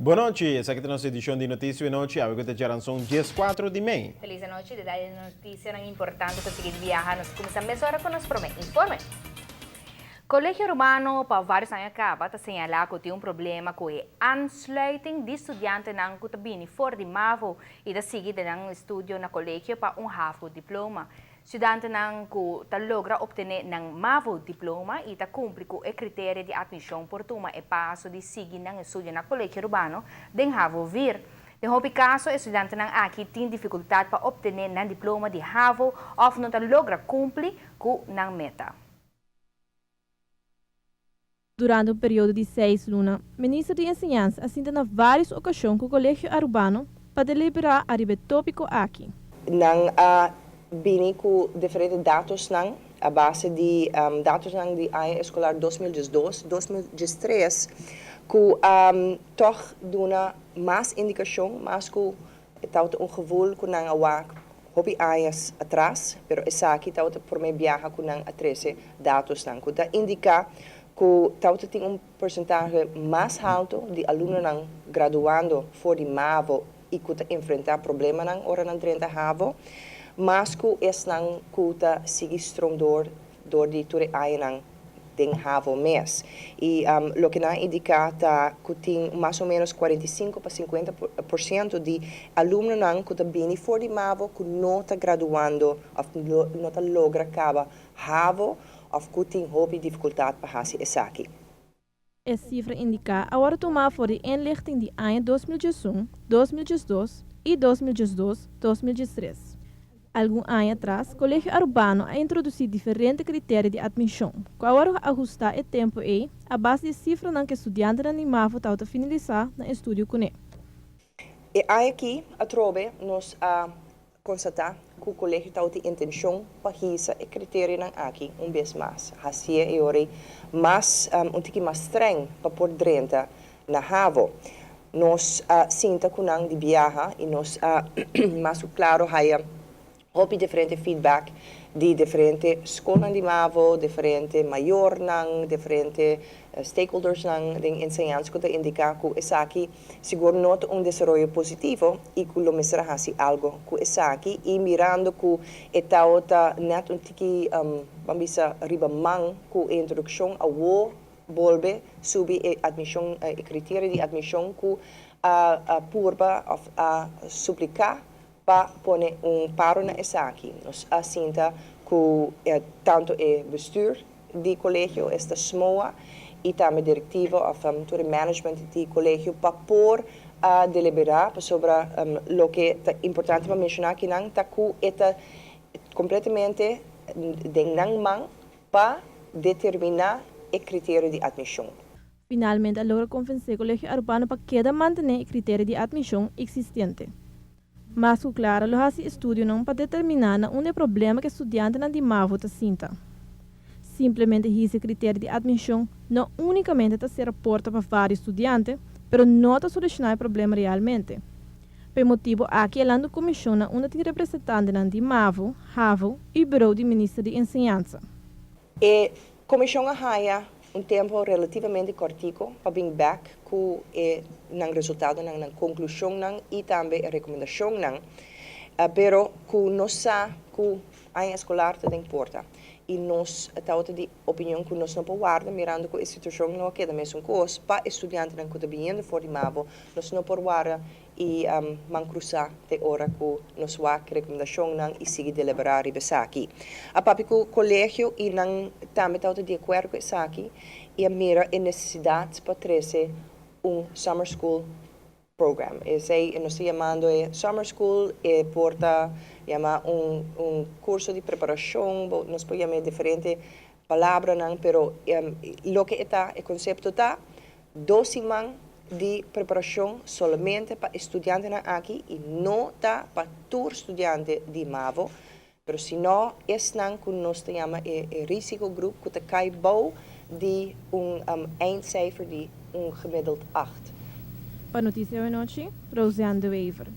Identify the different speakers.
Speaker 1: Bon nochi, esaki ta nos edicion di Noticia Awe Nochi, awe cu ta djaranson 14 di mei.
Speaker 2: Feliz anochi, detaye di noticianan importante cu sigui di biaha. Nos cuminsa mesora cu nos prome informe. Colegio Arubano pa varios aña caba ta señala cu tin un problema cu e aansluiting di studiantenan cu ta bini for di MAVO y ta sigui den nan estudio na colegio pa un HAVO diploma. Studiantenan cu ta logra obtene nan MAVO diploma y ta cumpli cu e criteria di admision por tuma e paso di sigui nan estudio na Colegio Arubano den HAVO 4. Den hopi caso e studiantenan aki tin dificultad pa obtene nan diploma di HAVO of no ta logra cumpli cu nan meta.
Speaker 3: Durante un periodo di 6 luna, Minister di Enseñansa a sinta na varios ocasion cu Colegio Arubano pa delibera ariba e topico aki.
Speaker 4: Nan a bini cu diferente datonan a base di datonan di aña escolar 2012, 2013, cu toch duna mas indicacion, mas cu tabata un gevoel cu nan a wak hopi aña atras, pero esaki tabata prome biaha cu nan a trece datonan cu ta indica cu tabata tin un porcentahe mas halto di alumnonan graduando for di MAVO y cu ta enfrenta problemanan ora nan drenta HAVO, mas cu esnan cu ta sigui stroom door di tur añanan den HAVO mes. Y loke nan a indica ta cu tin mas o menos 45 pa 50% di alumnonan cu ta bini for di MAVO cu no ta graduando of no ta logra caba HAVO of cu tin hopi dificultad pa haci esaki.
Speaker 3: E cifra indica a wordo tuma for di inlichting di aña 2001, 2012 y 2012, 2013. Algun aña atras, Colegio Arubano a introduci diferente criterio di admision, cu awor a ahusta e tempo ey a base di cifranan cu studiantenan di MAVO ta finalisa nan estudio cune.
Speaker 4: E aki, atrobe, nos a constata cu e colegio tin intencion pa hisa e criterionan aki un bes mas. Haci'e e ora mas un tiki mas streng pa por drenta na HAVO. Nos a sinta cu nan di biaha y nos a mas claro haya hopi diferente feedback di diferente scol di MAVO, diferente mayornan, diferente stakeholders nan den enseñansa cu ta indica cu esaki sigur no ta un desaroyo positivo y cu lo mester haci algo cu esaki. Y mirando cu e ta net un tiki ban bisa riba man cu e introduccion a bolbe subi e admision, e criterio di admision cu a purba of a suplica pa pone un paro na esaki. Nos a sinta cu tanto e bestuur di colegio, esta SMOA, y tambe directiva of tur management di colegio pa por a delibera sobre loke ta importante pa menciona aki nan ta cu ta completamente den nan man pa determina e criterio di admision.
Speaker 3: Finalmente, a logra convence Colegio Arubano pa keda mantene e criterio di admision existente. Mas claro, lo haci estudionan pa determina na unda e problema cu studiantenan di MAVO ta sinta. Simplemente e criterio di admision no unicamente ta cera porta pa varios studiante, pero no ta soluciona e problema realmente. Pa e motibo aki, e comision na unda tin representante di MAVO, HAVO y Bureau di Minister di Enseñansa.
Speaker 4: E comision a haya un tempo relativamente cortico pa bin back cu e nan resultadonan, nan conclusionnan y tambe e recomendacionnan. Pero cu nos sa cu aña escolar ta den porta y nos ta di opinion cu nos no por warda, mirando cu e situacion no keda mesun cos pa studiantenan cu ta biniendo for di MAVO, nos no por warda y man crusa te ora cu nos wak recomendacionnan y sigui delibera riba esaki. A papia cu colegio y nan tambe ta di acuerdo cu esaki y a mira e necesidad pa trece un summer school program. Esey nos ta yamando e summer school, e por ta yama un curso di preparacion, nos por yama diferente palabranan, pero loke ta, e concepto ta 2 siman di preparacion solamente pa studiantenan aki y no ta pa tur studiante di MAVO, pero sino esnan cu nos ta yama e risicogroep cu ta cay bou di un eindcijfer di un gemiddeld 8.
Speaker 3: Pa Noticia Anochi, Rosiane de Wever.